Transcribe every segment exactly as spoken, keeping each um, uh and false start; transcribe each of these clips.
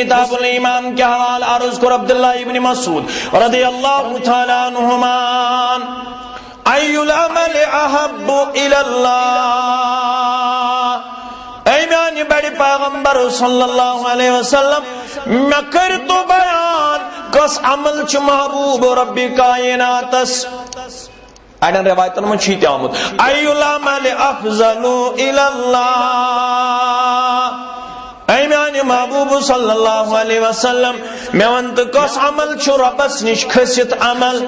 کتاب الایمان کہِ حوالہٕ عرض کوٚر عبداللہ ابن مسعود رضی اللہ تعالیٰ عنہما، ای العمل احب الی اللہ؟ اے میانہِ بڑِ پیغمبر صلی اللہ علیہ وسلم، مےٚ کٔرۍ تو بیان، کس عمل چھُ محبوب رب کائناتس؟ اڑٮ۪ن روایتن منٛز چھُ یہِ تہِ آمُت، ای العمل افضل الی اللہ؟ اے میانہِ محبوب صلی اللہ علیہ وسلم، مےٚ وَن تہٕ کس عمل چھُ رۄبس نِش کھٔسِتھ عمل؟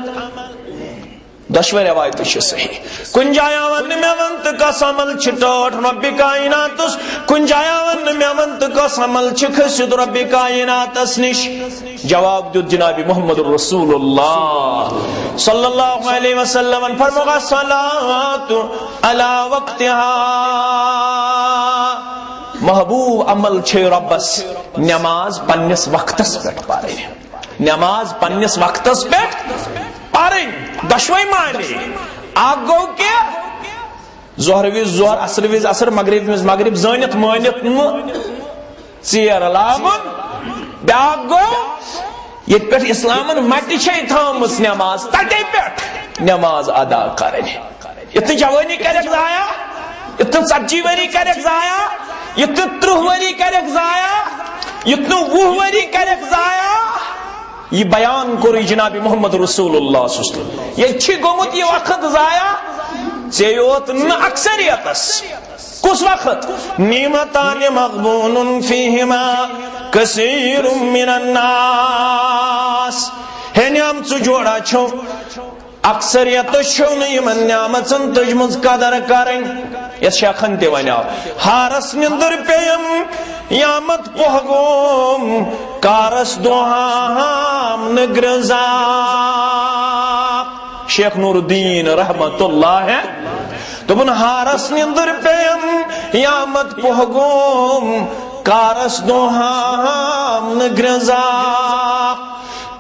دۄشوے روایتہٕ چھِ صحیح۔ کُنہِ جایہِ آو وننہٕ مےٚ وَن تہٕ کس عمل چھِ ٹٲٹھ رۄبِ کائناتس، کُنہِ جایہِ آو وننہٕ مےٚ وَن تہٕ کس عمل چھِ کھٔسِتھ رۄبِ کائناتس نِش۔ جواب دیُت جناب محمد رسول اللہ صلی اللہ علیہ وسلم، فرموگا، الصلاۃ علی وقتہا۔ محبوب عمل چھے رۄبس نماز پننِس وقتس پٮ۪ٹھ پرٕنۍ۔ نماز پننِس وقتس پٮ۪ٹھ پرٕنۍ۔ دۄشوے معنی۔ اکھ گوٚو کہِ ظہر وِز ظہر، عصر وِز عصر، مغرب وِز مغرب، زٲنِتھ مٲنِتھ نہٕ ژیر لاگُن۔ بیاکھ گوٚو، ییٚتہِ پٮ۪ٹھ اسلامن مٹہِ چھے تھٲومٕژ نماز، تتے پٮ۪ٹھ نماز ادا کرٕنۍ۔ یُتھ نہٕ جوٲنی کرٮ۪کھ ضایع، یُتھ نہٕ ژتجی ؤری کرٮ۪کھ ضایع، یُتھ نہٕ ترٕٛہ ؤری کرٮ۪کھ ضایع، یُتھ نہٕ وُہ ؤری کرٮ۪کھ ضایع۔ یہِ بیان کوٚرُے جناب محمد رسول اللہ صلی اللہ علیہ وسلم۔ ییٚلہِ چھُ گوٚمُت یہِ وقت ضایع، ژےٚ یوت نہٕ اکثریتس۔ کُس وقت؟ نعمتان مغبون فیہما کثیر من الناس۔ ہے نعمژٕ جوڑا چھو، اکثریتس چھو نہٕ یِمن نعمژن تُجمٕژ قدر کرٕنۍ۔ یتھ شیخن تہِ ونیاو، ہارس نِندٕر پیٚیم یامت پۄہ گوم، کارس دۄہام نہٕ گرٛنزا۔ شیخ نور الدین رحمت اللہ دوٚپُن، ہارس نِندٕر پیٚیم یامت پۄہ گوم، کارس دۄہام نہٕ گرٛنزا۔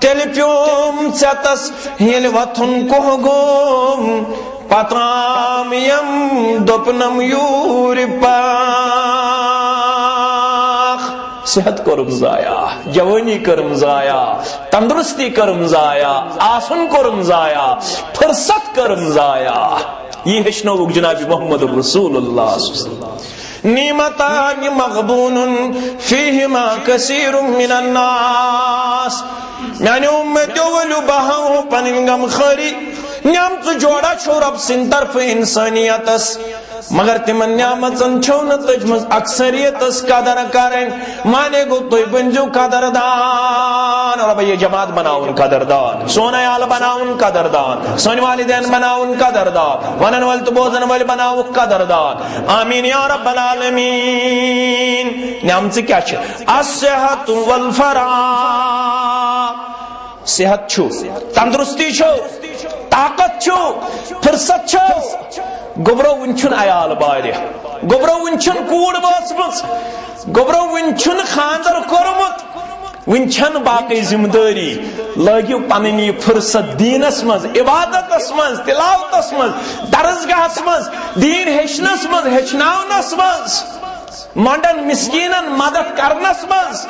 تیٚلہِ پیوم ژیتس ییٚلہِ وۄتھُن کوہ گوم، پتہٕ آم یم دوٚپنم یوٗرۍ پاکھ۔ صحت کوٚرُم ضایع، جوٲنی کٔرٕم ضایع، تندرستی کٔرٕم ضایع، آسُن کوٚرُم ضایع، فرصت کٔرٕم ضایع۔ یہِ ہیٚچھنووُکھ جناب محمد رسول اللہ صلی اللہ علیہ وسلم۔ نعمتان مغبون فیہما کثیر من الناس۔ میانیو امتیو ؤلِو بہاوو پنٕنۍ غم خٲری۔ نعمژٕ جوڑا چھو رب سٕنٛدِ طرفہٕ انسانیتس، مگر تِمن نعمژن چھو نہٕ تُجمٕژ اکثریتس قدر کرٕنۍ۔ معنی گوٚو، تُہۍ بٔنزیو قدردان۔ رۄبہ، یہِ جماعت بناوُن قدردان، سون عیال بناوُن قدردان، سٲنۍ والدین بناوُن قدردان، ونن وٲلۍ تہٕ بوزن وٲلۍ بناوُکھ قدردان۔ آمین یا رب العالمین۔ نعمژٕ کیٛاہ چھِ؟ الصحت والفراغ۔ صحت چھُ، تندرستی چھو، طاقت چھو، فرصت چھو۔ گوٚبرو، وُنہِ چھُنہٕ عیال بارِ، گوٚبرو، وُنہِ چھُنہٕ کوٗر وٲژمٕژ، گوٚبرو، وُنہِ چھُنہٕ خانٛدر کوٚرمُت، وُنہِ چھَنہٕ باقٕے ذمہٕ دٲری۔ لٲگِو پنٕنۍ یہِ فرصت دیٖنس منٛز، عبادتس منٛز، تلاوتس منٛز، درسگاہس منٛز، دیٖن ہیٚچھنس منٛز، ہیٚچھناونس منٛز، مۄنڈن مسکیٖنن مدد کرنس منٛز،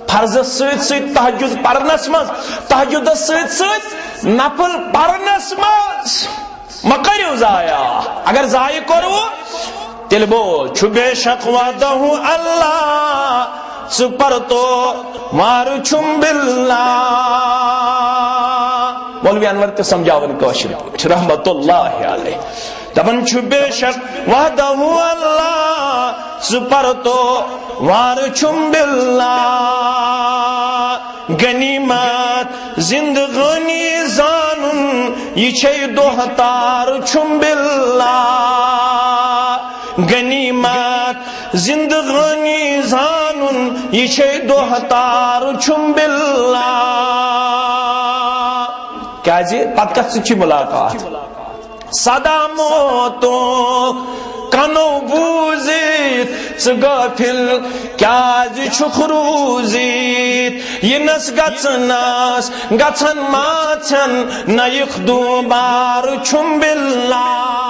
فرضس سۭتۍ سۭتۍ تہجد پرنس منٛز، تہجدس سۭتۍ سۭتۍ نفل پرنس منٛز۔ مہ کٔرِو ضایع۔ اگر ضایع کوٚروٕ، تیٚلہِ بول، چھُ بے شک وعدہ اللہ، ژٕ پر تو وار چھُم باللہ۔ مولوی انور تہِ سمجھاوان کٲشِر پٲٹھۍ، رحمت اللہ علیہ۔ دپان چھُ، بے شک وعدہ اللہ، ژٕ پر تو وار چھُم باللہ۔ غنیمت زندگانی زانُن، یہِ چھے دۄہ تار چھُم باللہ۔ غنیمت زندگانی زانُن، یہِ چھے دۄہ تار چھُم باللہ۔ کیازِ؟ پتہٕ کتھ سۭتۍ چھِ ملاقات؟ سدا موتوں کنو بوزیت، ژٕ غافل کیازِ چھُکھ روٗزِتھ؟ یِنس گژھنس گژھن ماژن نہ یِکھ دوبار چھُم باللہ۔